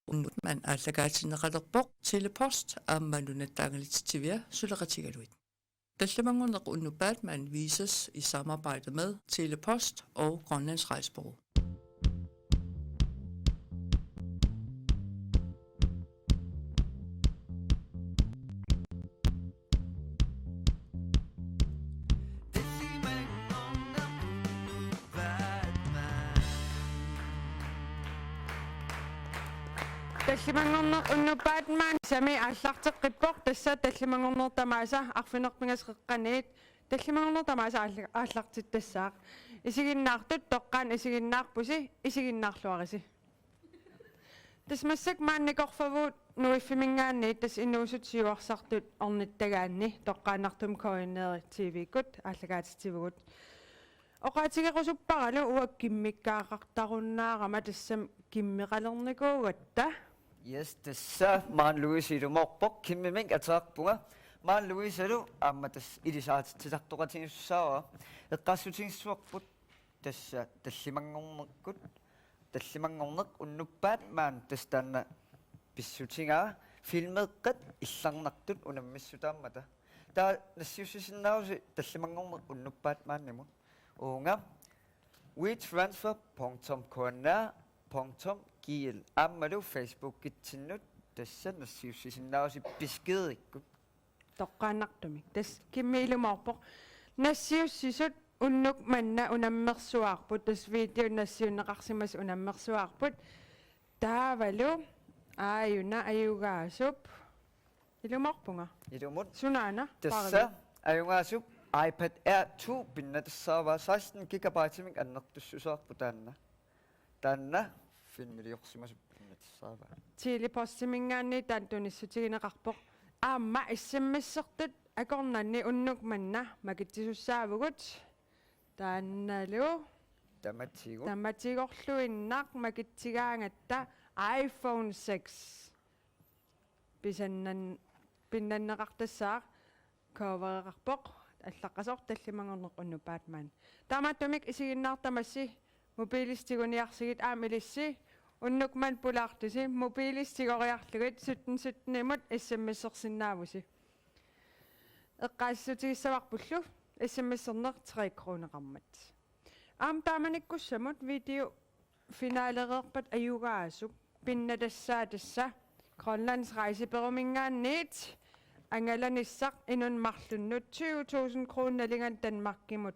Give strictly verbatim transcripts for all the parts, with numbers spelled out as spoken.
Unnuk Manna aallakaatinneqalerpoq Tele-Post aamma Nunatta Angalatsivia suleqatigalugit. Tallimanngorneq unnuk Batman vises i samarbejde med Tele-Post og Grønlands Rejsebureau. Tallimanngorneq unnuk Batman sami aallarteqqippoq, tassa tallimanngorneq tamaasa arfineq-pingasut qeqqaniit tallimanngorneq tamaasa aalla-, aallartittassaaq. Isiginnaartut toqqaannaq isiginnaarpusi, isiginnaarluarisi. Tassa massakkut maani nikorfavugut Nuiffiminngaanniit, tassa inuusuttut siuarsartut ornittagaanni toqqaannartumik K N R-i T V-kkut aallakaatitsivugut. Oqaatigerusupparalu uanga kimmikkaaqartarunnaarama, tassami kimmeqalernikuugatta. Yes, tassa maani Louise ilumoorpoq, Kimmimik ateqarpunga. Maani Louisealu aamma tassa ilisaatitsisartoqatigisussaavara. Eqqaassutigissavarput tassa tallimanngorneq, tallimanngorneq unnuk Batman, tassa taanna pissutigaa filmeeqqat illarnartut unammissutaammata. Taava nassiussisinnaavusi tallimanngorneq unnuk Batmanimut. Uunga, wetransfer punktum K N R punktum G L aammalu Facebookitsinnut tassa nassiussisinnaavusi beskedikkut. Toqqaannartumik. Tassa Kimmi ilumoorpoq. Nassiussisut unnuk manna unammersuaarput. Tassa video nassiunneqarsimasut unammersuaarput. Taavalu aajuna ajugaasup. Ilumoorpunga. Ilumut. Sunaana? Tassa Parvi. Ajugaasup iPad Air to pinnatassaavaa, seksten gigabyte-imik annertussuseqarpoq taanna. Taanna filmiliorsimasoq pinnatassaavaa. Tele-Postiminngaanniit taanna tunissutigineqarpoq. Aamma S M S-ertut akornanni unnuk manna makitsisussaavugut. Taannalu. Tamatigut. Tamatigorluinnaq makitsigaangatta iPhone six. Pisannan-, pinnanneqartassaaq, covereqarpoq, allaqqasoq tallimanngorneq unnuk Batman. Taamaattumik isiginnaartut tamassi mobiilissat tiguniarsigit, aamma ilissi unnuk manna pulaartusi mobiilissat tigoriarlugit sytten sytten-imut S M S-ersinnaavusi. Eqqaasitsissutigissavarpullu S M S-erneq tre kroneqarmat. Aamma taamanikkussamut video finalereerpat ajugaasup pinnatassaa tassa Grønlands Rejsebureauminngaanniit angalanissaq inunnut marlunnut tyve tusind kroner nalinganik Danmarkimut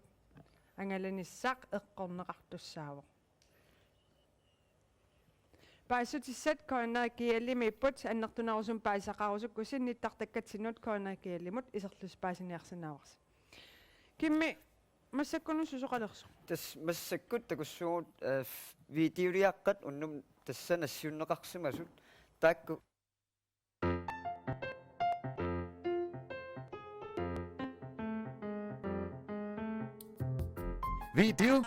angalanissaq eqqorneqartussaavoq. Paasissutissat K N R G L-imiipput, annertunerusumik paasisaqarusukkusi nittartakkatsinnut K N R G L-imut iserlusi paasiniarsinnaavarsi. Kimmi, massakkunut susoqalersoq? Tassa massakkut takussuugut, eh, f-, videoliaqqat unnuk tassa nassiunneqarsimasut. Taakku. Video.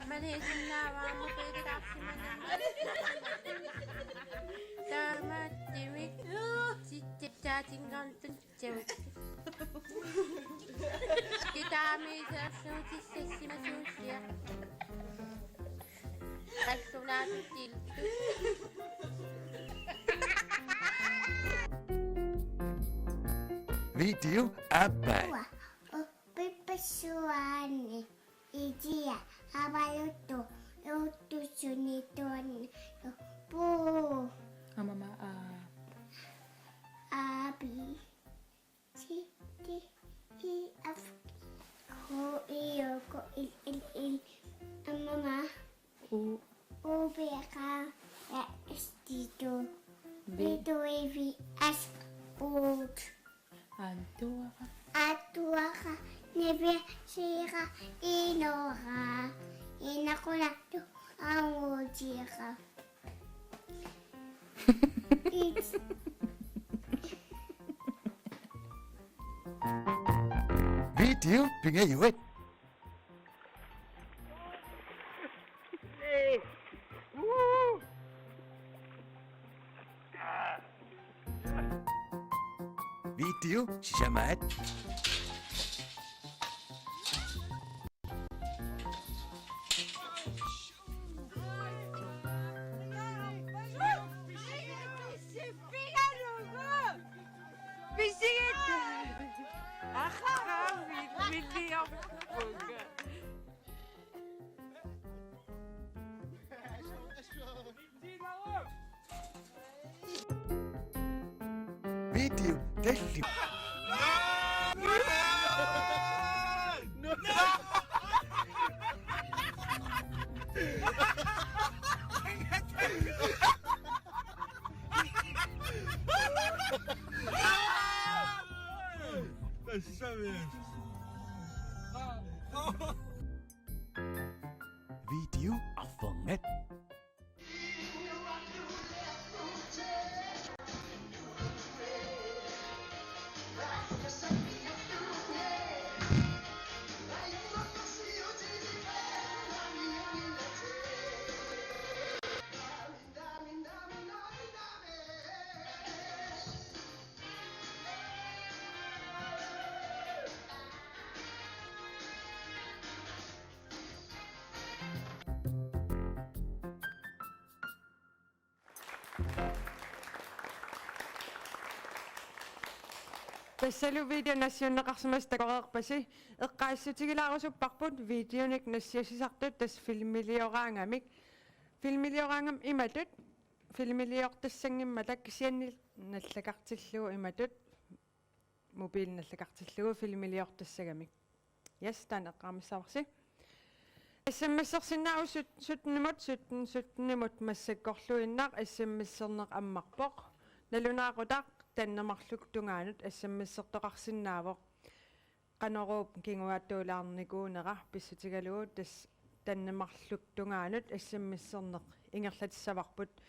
Maliisinnaavaa mobiilitaarsimanani. Taamaattumik sittitsaatinngaanniit tavut. Kitaamiisersuutissasimasuussiaq. Qallunaatut. Video aappaat. Uanga uppipassuaanni itia avaluttu uuttussuni tuanna puu. Amama a. A B C D E F G H I J K L M N O P Q R S T U V W X otte. Atuara. Atuara, niviarsiara, inora, inakunatu, angutira. Video pingajuat. Video sisamaat. Elli. Tassami. Video arfernat. Tassalu video nassiunneqarsimasut takoreerpasi, eqqaassutigilaarusuppavut videonik nassiussisartut tassa filmilioraangamik. Filmilioraangamik imatut, filmiliortassanngimmata kisianni nallakartillugu imatut, mobiili nallakartillugu filmiliortassagamik. Yes, taanna eqqaamassavarsi. S M S-ersinnaavoq syt-, syttenimut, sytten syttenimut massakkorluinnaq S M S-erneq ammarpoq. Nalunaaqutaq Dannemarkip tungaanut S M S-ertoqarsinnaavoq. Qanoruup kinguaattuulaarnikuunera pissutigalugu tassa Dannemarkip tungaanut S M S-erneq ingerlatissavarput.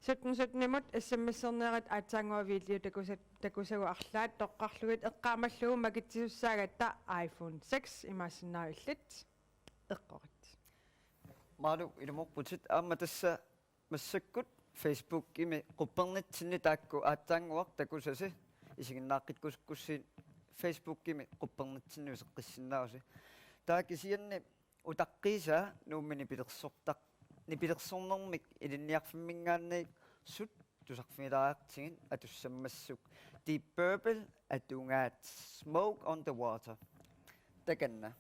Sytten syttenimut S M S-ernerit aatsaannguaq video takusa-, takusagut arlaat toqqarlugit eqqaamallugu makitsisussaagatta iPhone six imaassinnaavoq illit. Eqqorit. Malu, ilumoorputit. Aamma tassa massakkut Facebookimi quppernitsinni taakku aatsaannguaq takusasi, isiginnaaqqikkusukkussi Facebookimi quppernitsinni useqqissinnaavusi. Taava kisianni utaqqiisaa Nuummi nipilersortaq-, nipilersornermik ilinniarfimminngaanniit sut tusarfigilaariartigit atussammassuk. Deep Purple, atugaat Smoke on the Water. Takanna.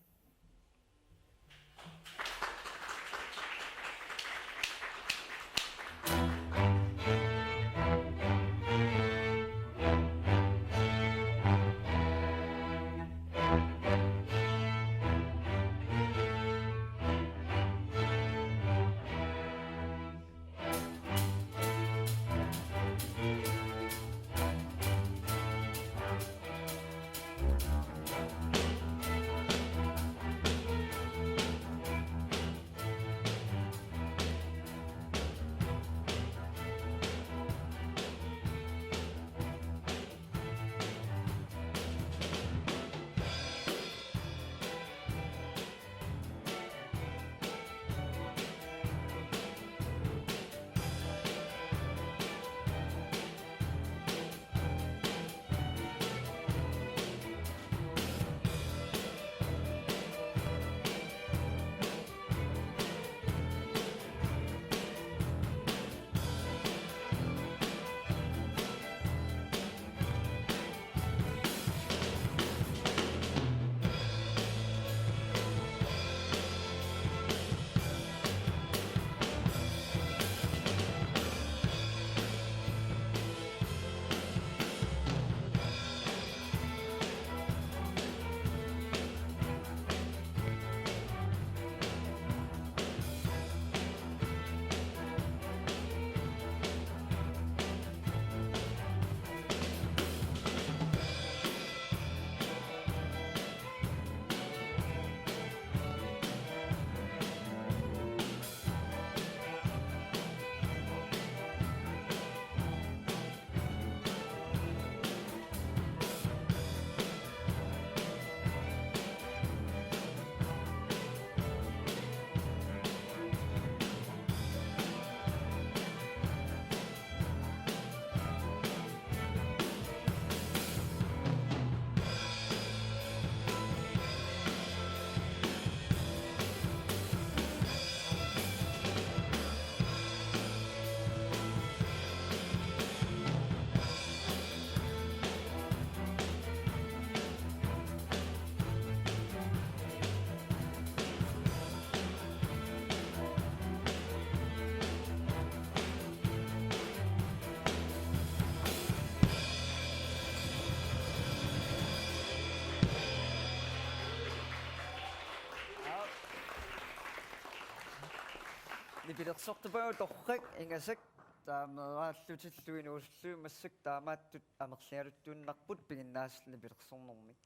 Nipilersortupagut torrak ingasak taamaallutillu inuusullugit massakkut taamaattut amerligaluttuinnarput piginnaasat nipilersornermik.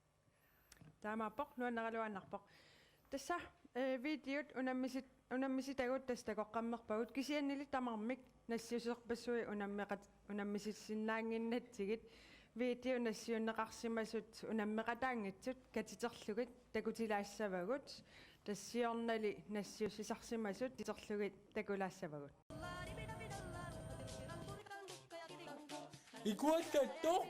Taamaappoq, nuanneraluaannarpoq. Tassa, eh, videot unammisit-, unammisitagut tassa takoqqammerpagut, kisiannili tamarmik nassiusserpassuit unammeqat-, unammisissinnaannginnatsigit, video nassiunneqarsimasut unammeqataanngitsut katiterlugit takutilaassavagut, tassa siornali nassiussisarsimasut katiterlugit takulaassavagut. Ikuallattoq.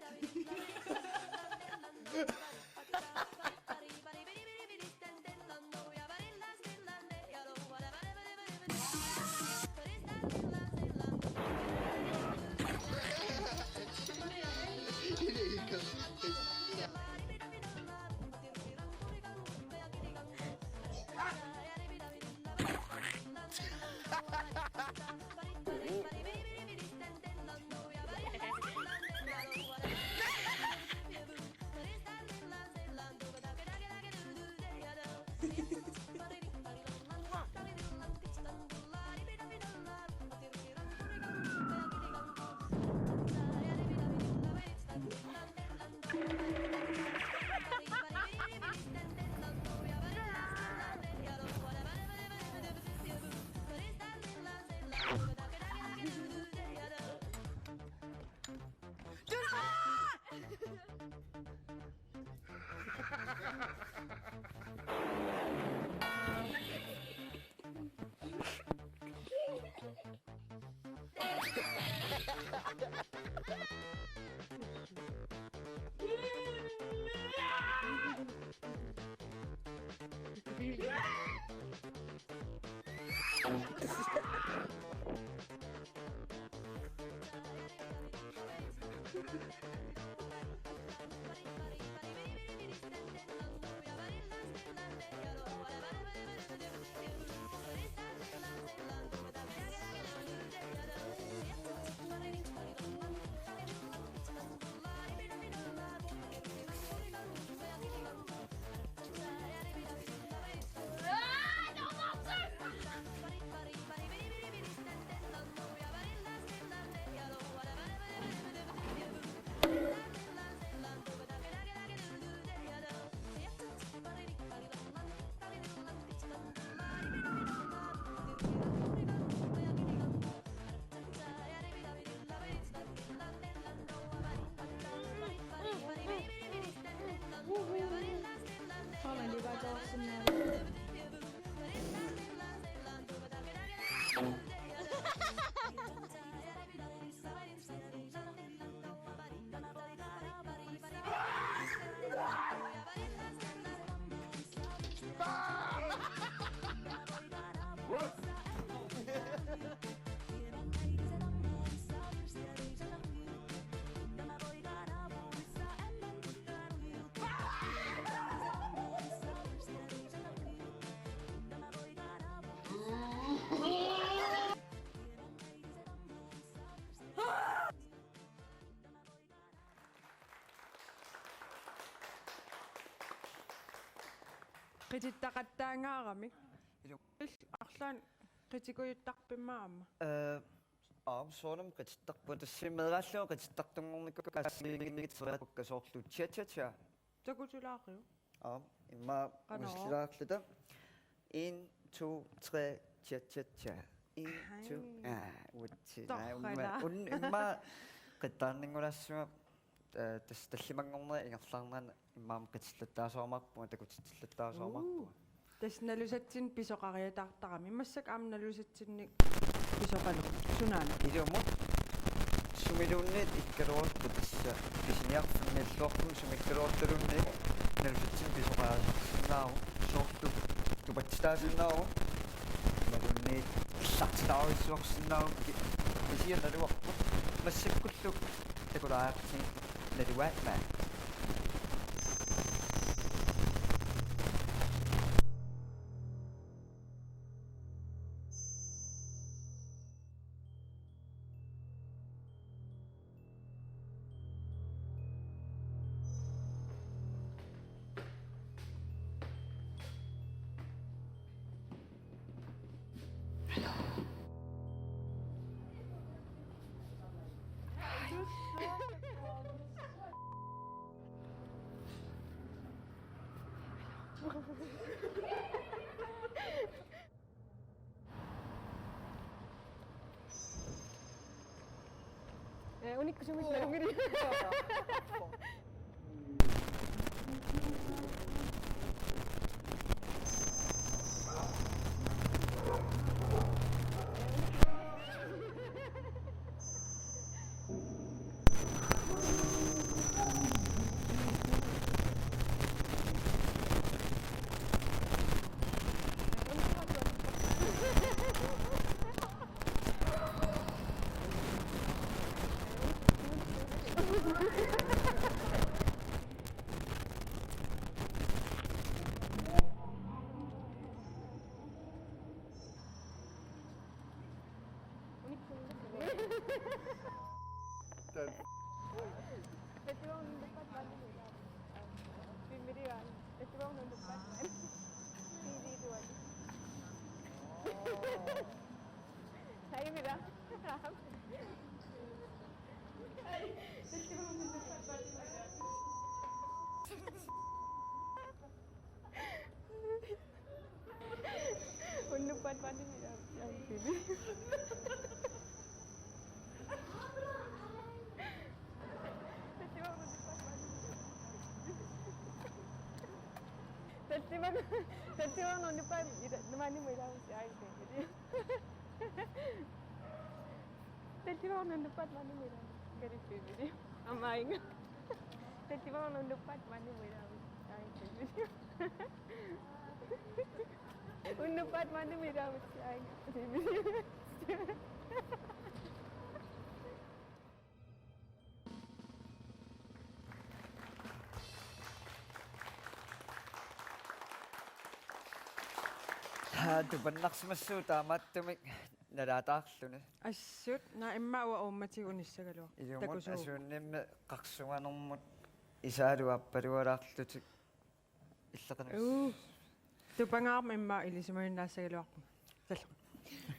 Qitittaqattaangaaramik. Ilu. Il-, arlaannik qitikujuttarpimma aamma? Ee, aap, soorunami qitittarpunga. Tassa meeraallunga qitittartunnguunikukku assigiinngitsut soorlu cha-cha-cha. Takutulaariu. Aap, immaqa Qanoq? Usillilaarluta. En, to, tre, cha-cha-cha. En, to. Ai. Aa, uatsi. Torralaa. Naa, imma-, un-, immaqa qittaarninngulaassuma, eh, tassa tallimanngornerit ingerlaarneranni immaqa qitillattaasuumaarpunga, takutitsillattaasuumaarpunga. Uu. Tassa nalusatsinnik pisoqariataartarami. Massakkut aamma nalusatsinnik pisoqalerpoq. Sunaana? Ilumut. Sumiluunniit ikkaluarutta tassa pisiniarfimmiilluarput sumikkaluartuluunniit nalusatsinnik pisoqariataarsinnaavoq. Soorlu tupatsitaasinnaavoq. Imaluunniit illartitaarujussuarsinnaavoq ki-, kisianni naluarput. Massakkullu takulaariartigu naluaat maani. Unikkusumik nalunngili. Unnuppat maani. Tallimanut, tallimanut unnuppat ila-, maani ilaavasi aajuna. Tallimanut unnuppat maani ilaavasi. Kalippivili. Aamma aajuna. Tallimanut unnuppat maani ilaavasi aajuna. Unnuppat maani ilaavasi aajuna. Haa, tupannarsimassuugut taamaattumik nalaataarluni. Assut, naa immaqa uanga uummatigut unissagaluarpunga. Ilumut takusuuk. Asuunnermi qarsunganermut isaalu aappalualaarlutik illeqanus. Uu. Tupangaarma immaqa ilisimannaassagaluarpunga. Tallu.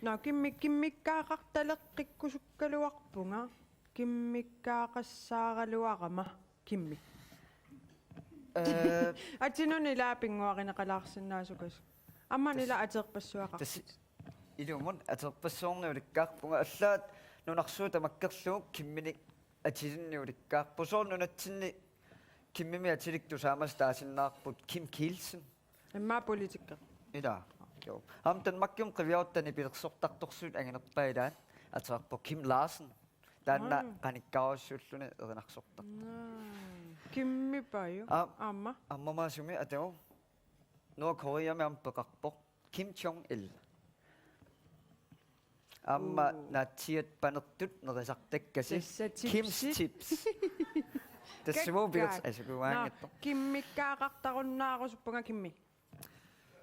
Naa, kimmi-, kimmikkaaqartaleqqikkusukkaluarpunga. Kimmikkaaqassaaraluarama. Kimmi. Ee, atinut ilaa pinnguarineqalaarsinnaasukasu. Aamma tassa ilaa ateerpassuaqarputit. Tassa ilumut ateerpassuarnik ulikkaarpunga, allaat nunarsuup tamakkerlugu Kimminik atilinnik ulikkaarpoq. Soorlu nunatsinni Kimmimik atilik tusaamasut taasinnaarput Kim Kielsen. Immaqa politiker. Ilaa. Joo. Aamma Danmarkimi qiviarutta nipilersortartorsuit anginerpaat ilaat ateqarpoq Kim Larsen. Taanna, aa, qanikkaarujussuulluni erinarsortarpoq. Naa. Kimmipaajuk. Aa, aamma. Aamma maani sumi atagu. Nordkoreami aamma peqarpoq. Kim Jong-il. Aamma, uu, naatsiiat panertut nerisartakkasi. Tassa Kim's chips. Chips. Tassa kakkaak. Mobiles asukuugaangattoq. Naa, kimmikkaaqartarunnaarusuppara Kimmi.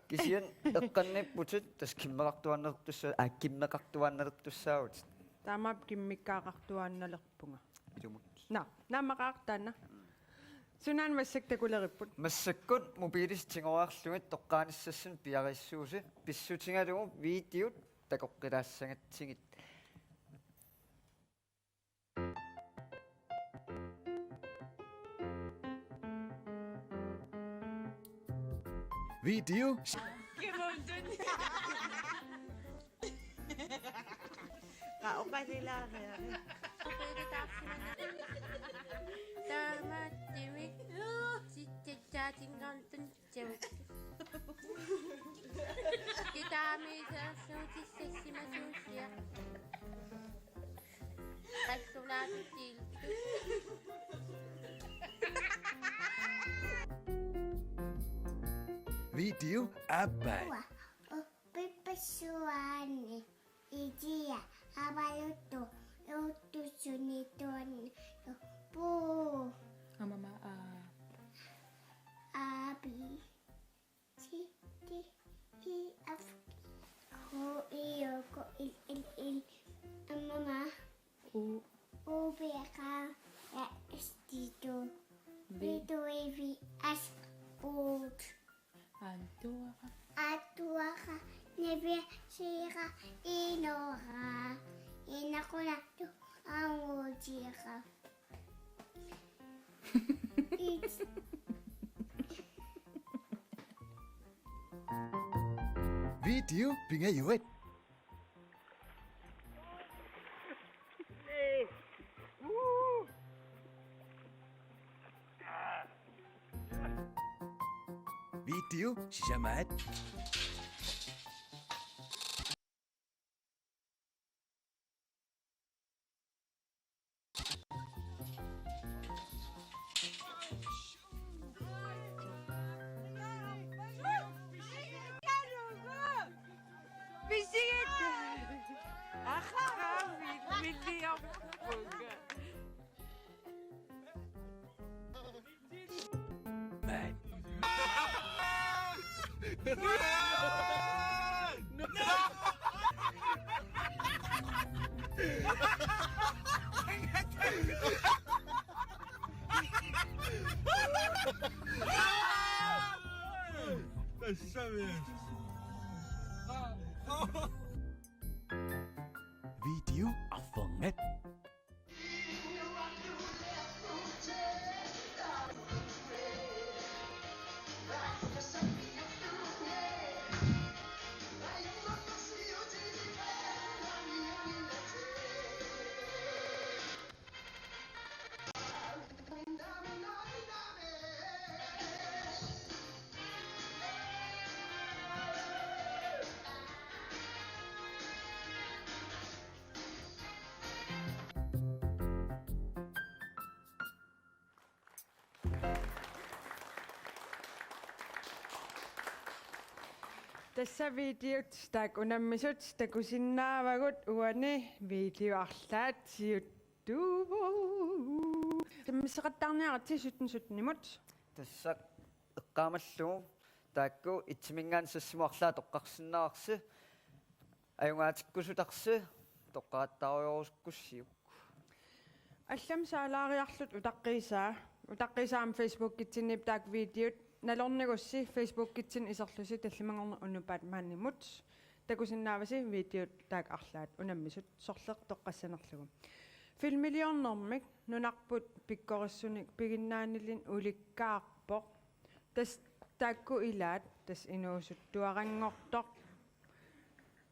Kisianni eqqanniipputit tassa kimmeqartuaannalertussaa-, aa, kimmeqartuaannalertussaavutit. Taamaappoq kimmikkaaqartuaannalerpunga. Ilumut. Naa, naammaqaaq taanna. Sunaana massakkut takuleripput? Massakkut mobiilissi tigoriarlugit toqqaanissassinnik piareersuusi, pissutigalugu videot takoqqilaassagatsigit. Video. Qa oqalilaariaruk. Taamaattumik. Sittitsaatinngaartun. Titaamiisaarsuutissassimasuussiaq. Qallunaatut tiiltut. Video aappaat. Uanga uppipassuaanni itia avaluttu uuttusunituanni puu. Aamma aa. A, B, C, D, E, F, G, H, I, J, K, L, M, N, O, P, Q, R, S, T, U, V, W, X, Y, Z. Atuara. Atuara, nivi, siira, inora. Inaqunatu, angutira. Video pingajuat. Sisamaat. Pisigit! Ahaa, milliarpunga. Tassami. Video arfernat. Tassa videot taakku unammisut, takusinnaavagut uani video arlaat siuttuuvoq. Sammisaqattaarniaritsi sytten sytten-imut. Tassa eqqaamallugu taakku itsiminngaanniit sassimut arlaat toqqarsinnaavarsi, ajugaatikkusutarsi toqqagattaarujoorusukkussiuk. Allamik saalaariarluta utaqqiisaa, utaqqiisaa aamma Facebookitsinniippoq taakku videot, nalornigussi Facebookitsinni iserlusi tallimanngorneq unnuppat maannamut. Takusinnaavasi videot taakku arlaat unammisut, sorleq toqqassanerlugu. Filmiliornermik nunarput pikkorissunik piginnaanili ulikkaarpoq. Tassa taakku ilaat, tassa inuusuttuaranngortoq.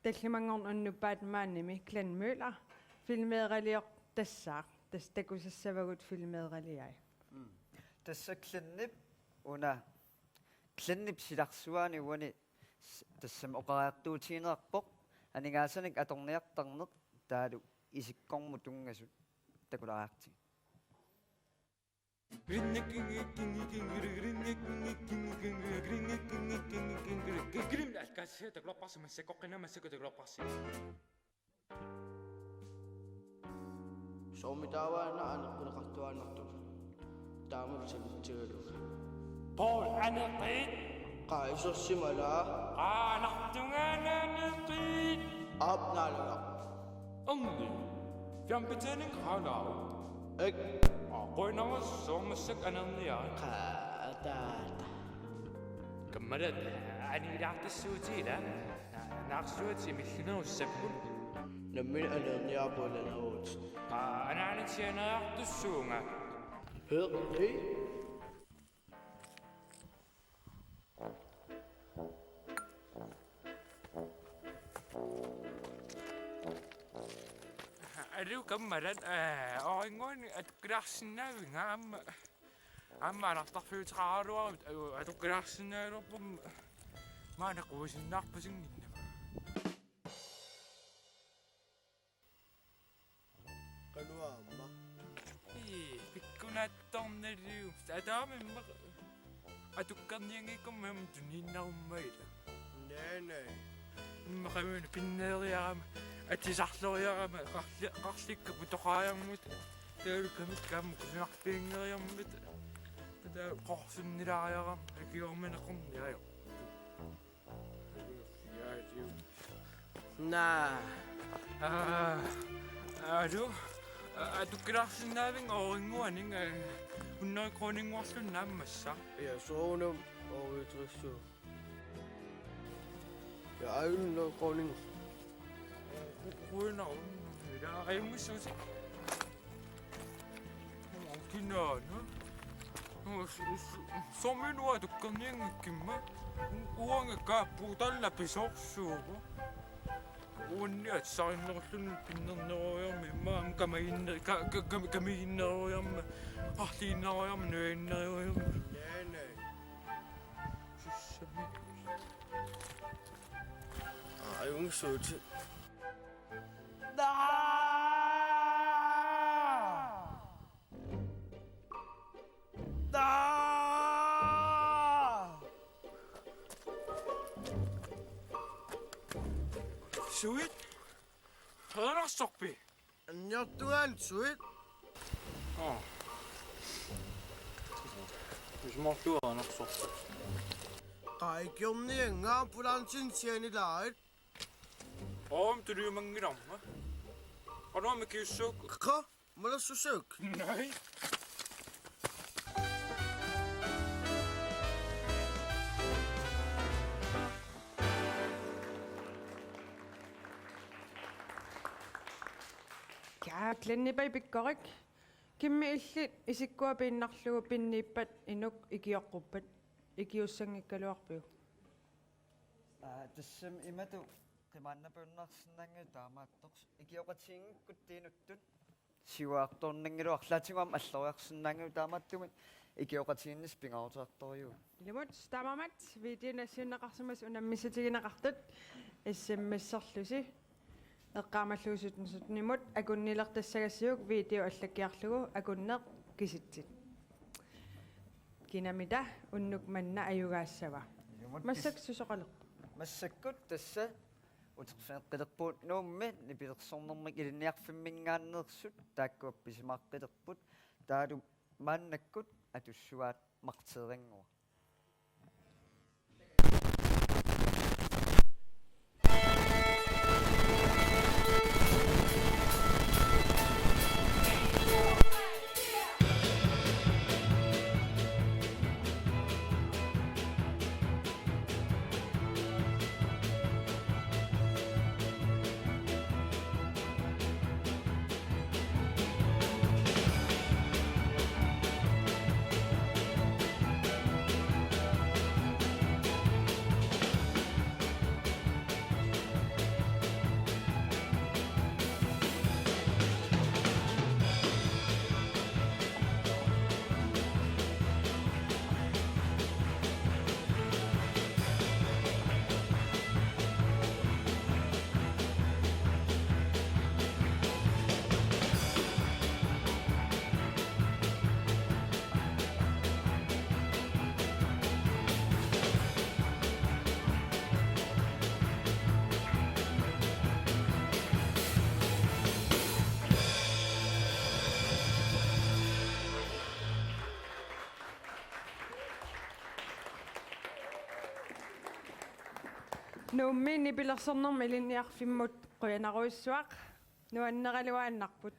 Tallimanngorneq unnuppat maannamut Glenn Møller filmeeralioq tassaaq. Tassa takusassavagut filmeeraliai. Mm. Tassa Glennip una, Glennip silarsuani uani s-, tassami oqariartuutigineqarpoq aningaasanik atorniartarneq taavalu isikkormut tunngasut, takulaariartigu. Soormitaava una aneqquneqartuaannartoq? Taamatut sanitsigalugu. Poul Aneqit. Qaa isersimala. Qaanartungaana Aneqit. Aap, Naalagaq. Erni. Fjernbetjening qaanaaruk? Ikke. Aa, qujanaq, soorlu massakkut aneerniarit. Qaa, taata. Kammalaat, anilaartassuutit ilaa. Na-, naarsuatit imillinerussapput. Nammineq aneerniarput ilaneruvutit. Aa, anaanatik aneeriartussuunga. Hør, hej. Aluu, kammalaat, aa, oorinnguanik atukkilaarsinnaaviuk aamma? Aamma anartarfiuteqaraluarutta, aa, atukkilaarsinnaagaluarpara, maani quisinnaarpasinngimmat. Qanoq aamma? Ii, pikkunaattornaliu. Ataamimma atukkernianngikkummi aamma tuniinnarummat ilaa. Naa, naa. Immaqa aamma pinneeriarama, atisarleriarama, qarli-, qarlikka putoqariarmata, taavalu kamikka aamma kusanarpianngeriarmata, taava qorsunnilaariarama, akiormineqarniarama. Naa. Aa, aluu, aa, atukkilaarsinnaaviuk oorinnguanik, aa, hundrede kroninnguarluunniit aamma massa? Ja, soorunami ooriuterissuuvoq. Ja, aajuna hundrede kroninnguaq. Qujanaq, ilaa, ajunngitsuutit. Kinaana? Soormi uanga atukkernianngikkimma? Uanga kaappuutaluna pisoorsuuvoq. Uanni atisariinnerulluni pinnerneruiarmi, immaqa kamaginne-, ka-, ka-, kam-, kamiginneruiarmi, qarliinneruiarmi, nuiinneruiarmi. Naa, naa. Sus, Aa, ajunngissavit. Suit? Qeqertarsorpi? Anniartugaansuit. Aa. Isumortuaanarsorpoq. Qaa ikiorniannga ambulancen sianilaat. Om tuliumanngilarma. Qanoq mikiussuuk? Qa, malassusuk. Nej. Kaa, Glennipai pikkorik. Kimmi illit isikkua piinnarlugu pinniippat inuk ikioqquppat? Ikiuussanngikkaluarpiuk? Aa, tassami imatut qimaannarpiunnaarsinnaanngilaq taamaattoq. Ikioqatiginngikkutta inuttut siuartornanngilagut arlaatigut aamma alloriarsinnaanngilaq taamaattumik ikioqatigiinnissaq pingaaruteqartorujuuvoq. Ilumut, taamaammat video nassiunneqarsimasoq unammissutigineqartut S M S-erlusi eqqaamallugu sytten sytten-imut akunnilertassagassiuk video allakkiarlugu akunneq kisitsit. Kinamita unnuk manna ajugaassava? Ilumut pis- Massakkut susoqalerpoq? Massakkut tassa uterfigeqqilerpugut Nuummi nipilersornermik ilinniarfimminngaanneersut, taakku appisimaqqilerput, taavalu maannakkut atussuaat Martirinngua. Nuummi nipilersornermik ilinniarfimmut qujanarujussuaq, nuanneraluaannarput.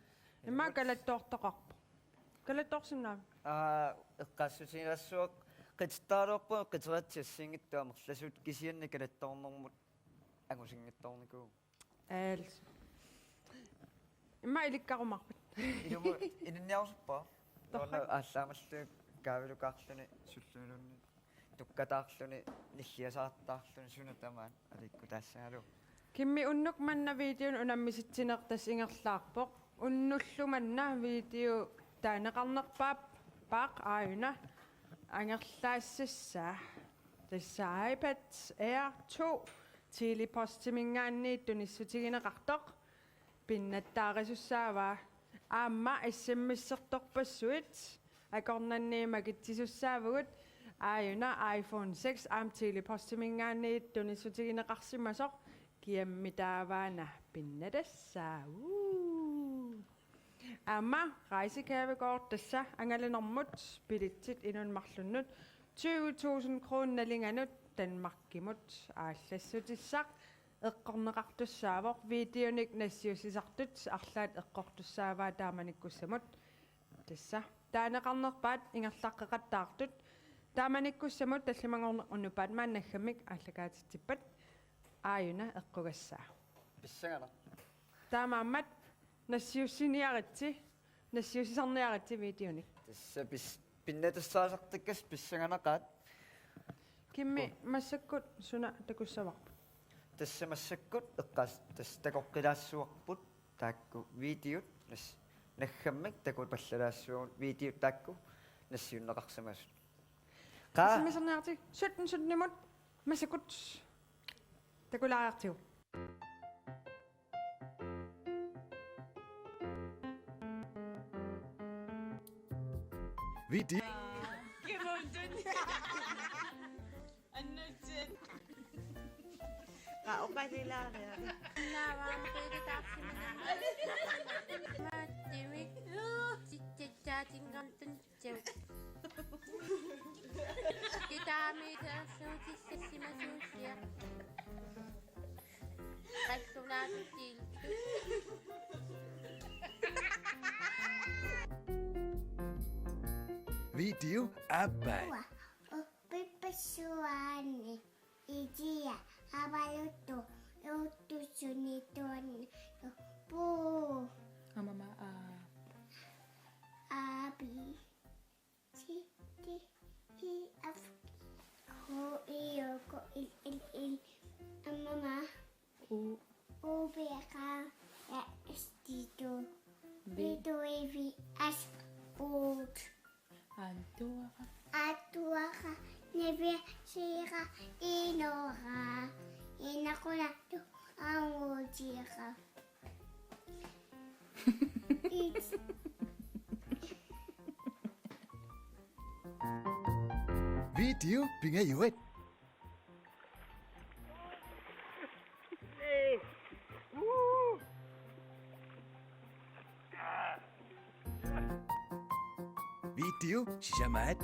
Immaqa kalattoortoqarpoq. Kalattoorsinnaaviuk? Aa, eqqaassutigilaassuaq, qitittaraluarpunga qiteriatsiassiinngittua amerlasuut, kisianni kalattoornermut angusinngitsoornikuuvugut. Aals. Immaqa ilikkarumaarpat. Ilumut ilinniarusuppara. Torrak. Nuanneq aallaamallugu kaavilukaarluni sulluiluunniit tukkataarluni nilliasaqattaarluni suna tamaat aliikkutaassagaluarpoq. Kimmi, unnuk manna videonik unammisitsineq tassa ingerlaarpoq. Unnullu manna video taaneqarnerpaap, paaq aajuna angerlaassassaa. Tassa iPad Air to Tele-Postiminngaanniit tunissutigineqartoq pinnattaarisussaavaa. Aamma S M S-ertorpassuit akornanni makitsisussaavugut. Aajuna iPhone six aamma Tele-Postiminngaanniit tunissutigineqarsimasoq kiammitaavaana pinnatassaa. Uu. Aamma Rejsegavekort, tassa angalanermut billetsit inunnut marlunnut tyve tusind kroner nalinganut Danmarkimut aallassutissaq eqqorneqartussaavoq. Videonik nassiussisartut arlaat eqqortussaavaa taamanikkussamut. Tassa taaneqarnerpaat ingerlaqqeqattaartut. Taamanikkussamut tallimanngorneq unuppaat maani naggammik aallakaatitsippat aajuna eqqugassaa. Pissanganaq. Taamaammat nassiussiniaritsi, nassiussisarniaritsi videonik. Tassa pis-, pinnatassaasartakkasi pissanganaqaat. Kimmi, massakkut suna takussavarput? Tassa massakkut eqqaas-, tassa takoqqilaassuarput taakku videot nas-, naggammik takupallalaassuagut videot taakku nassiunneqarsimasut. Qa- Nassiussisarniaritsi sytten sytten-imut. Massakkut. Takulaariartigu. Video. Kimuntun. Annutsit. Qa oqalilaariaruk. Naavaam piititaarsimana. Maattimik. Titsatsaatinngortun. Tau. Kitaami taassuutissimasuussiaq. Qallunaatut tiiltut. Video aappaa. Uanga, uppipassuaanni. Itia, avaluttu, uuttusunituanni, puu. Amama a. A, B, C, D, E, F, G, H, I, J, K, L, M, N, O, P, Q, R, S, T, U, V, W, X, Y. Atuara. Atuara, niviarsiara, inora, inakunatu, angutiara. Video pingajuat. Video sisamaat.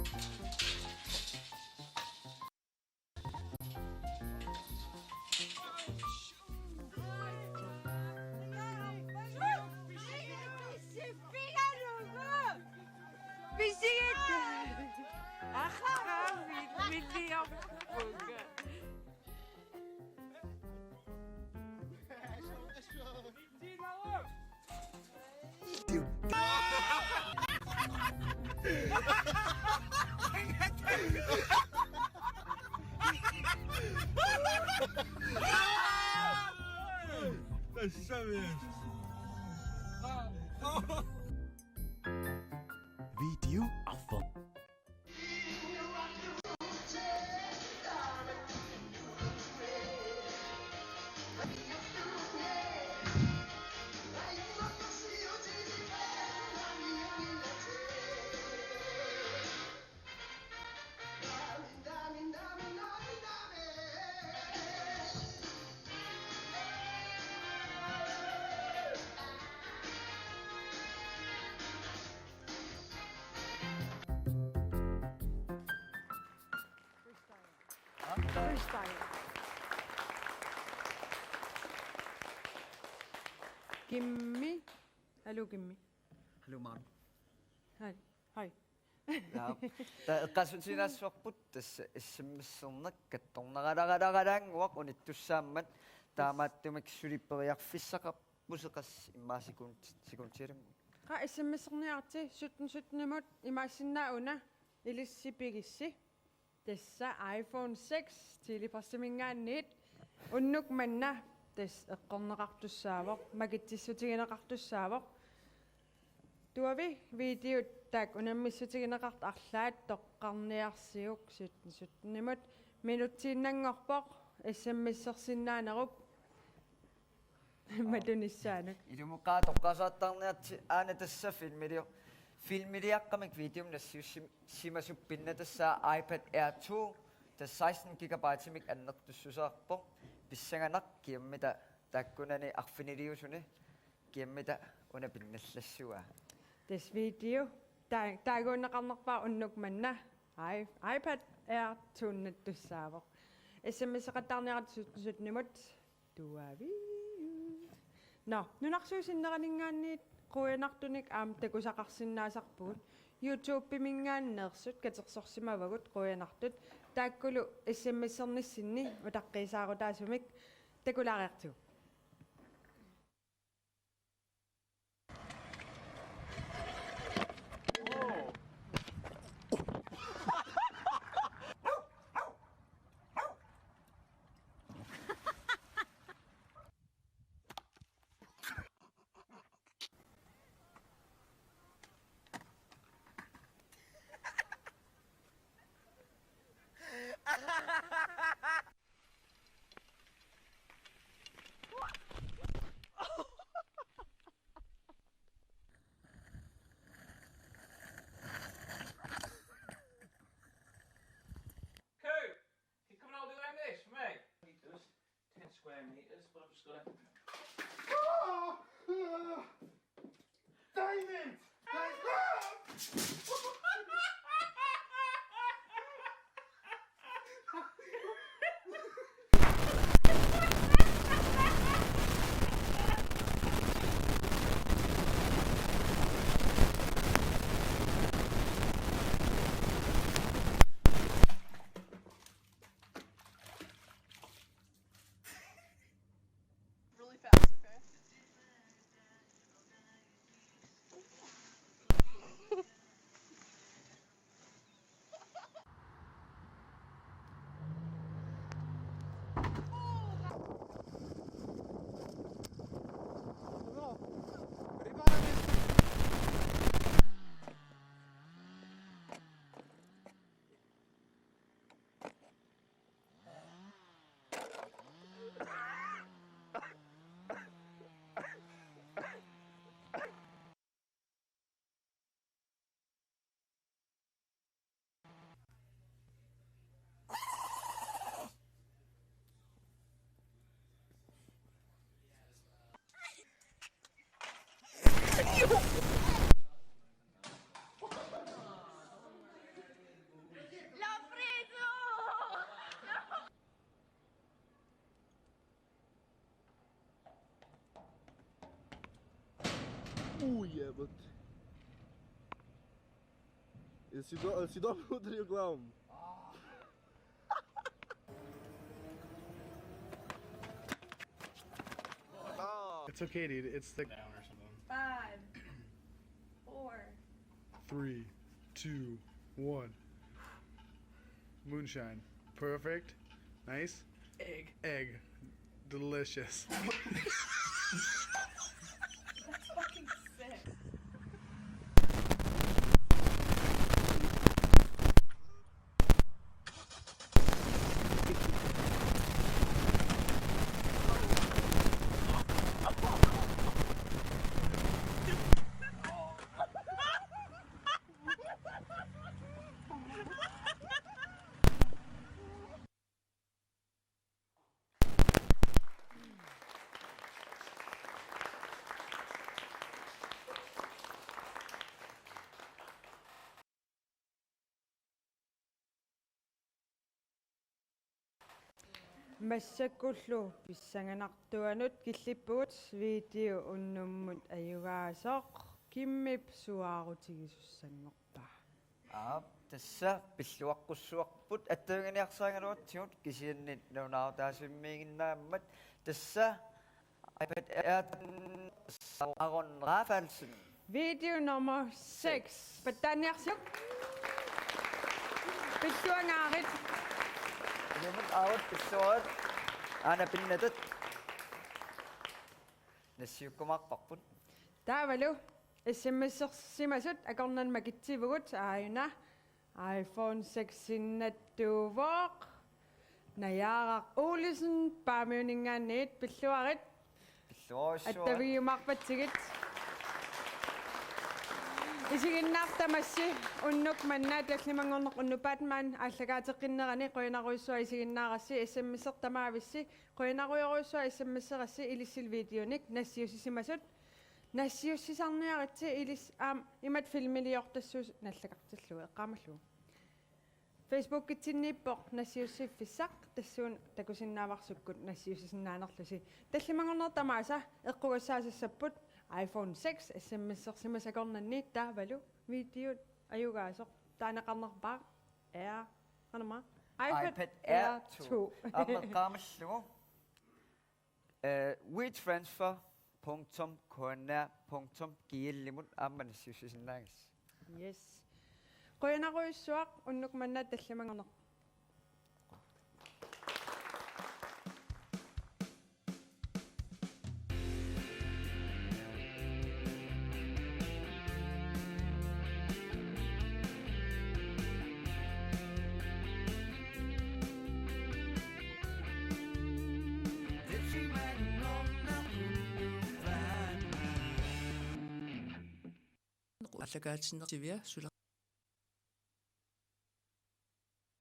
Pisigit! Aha, milliarpunga. Video arfaq. Freestyle. Kimmi. Hallo, Kimmi. Hallo, Maren. Hej. Hej. Ja. Ta-, eqqaasitsinaassuarput tassa S M S-erneq kattorneralaaralaannguaq unittussaammat, taamaattumik suli periarfissaqarpusi qassit immaqa sekund-, sekundialunnguit. Qa S M S-erniarti sytten sytten-imut imaassinnaavoq una ilissi pigissi. Tassa iPhone seks Tele Postimingaanniit unnuk manna tassa eqqorneqartussaavoq, makitsissutigineqartussaavoq. Tuavi videot taakku unammissutigineqartut arlaat toqqarniarsiuk sytten sytten-imut minutsiinnanngorpoq S M S-ersinnaanerup matunissaanut. Ilumukaa toqqaasartarniarsi aana tassa filmilior-, filmiliaqqamik videomik nassiussim-, simasup pinnatassaa iPad Air to, tassa seksten gigabyte-imik annertussuseqarpoq. Pissanganaq kiammita taakkunani arfiniliusuni kiammita una pinnallassavaa. Tassa video taa-, taaguunneqarnerpaaq unnuk manna i-, iPad Air to-nnattussaavoq. S M S-eqattaarniarit sytten sytten-imut. Tuavi. Nå, nunarsuup sinneraninngaanniit quianartunik aamma takusaqarsinnaasarpugut. YouTube-iminngaanneersut katersorsimavagut quianartut. Taakkulu S M S-ernissinni utaqqiisaarutaasumik takulaariartigu. Damn it! Really fast, okay? Ui, ja, wat. Ey, si do-, si dobbelt ud af reklamen. It's okay, dude. It's the down or something. Five, four. Three, two, one. Moonshine. Perfect. Nice. Egg. Egg. Delicious. That's fucking sick. Massakkullu pissanganartuanut killippugut, video unnummut ajugaasoq Kimmip suaarutigisussanngorpa. Aap, tassa pilluaqqussuarput attavigineqarsaagaluartigut kisianni nalunaarutaasummiiginnaammat, tassa iPad Air Aron Rafaelsen. Video nummer seks. Pattaaniarsiuk. Pilluangaarit. Ilumut aavut pilluarit. Aana pinnatat. Nassiukkumaarparput. Taavalu S M S-ersimasut akornanni makitsivugut, aajuna iPhone seks-innattuuvoq. Najaaraq Olesen Paamiuninngaanniit, pilluarit. Pilluarsuaq. Attavigiumaarpatsigit. Isiginnaarta tamassi unnuk manna tallimanngorneq unnuapaat maani aallakaateqqinnerani, qujanarujussuaq isiginnaarassi, S M S-ertamaavissi, qujanarujorujussuaq S M S-erassi ilissi videonik nassiussisimasut. Nassiussisarniaritsi ilis-, aam, imatut filmiliortassuusut nallagartillugu eqqaamallugu. Facebookitsinniippoq nassiussiffissaq, tassuuna takusinnaavarsi sukkut nassiussisinnaanerlusi. Tallimanngorneq tamaasa eqqugassaasassapput iPhone seks S M S-ersimasoq akornanni, taavalu videot ajugaasoq. Taaneqarnerpaaq Air, qanormaa? iPad Air two. Aamma eqqaamallugu. Eh, wetransfer punktum K N R punktum G L-imut aamma nassiussisinnaagassi. Yes. Qujanarujussuaq unnuk manna tallimanngorneq. Aallakaatinneq sivia sula-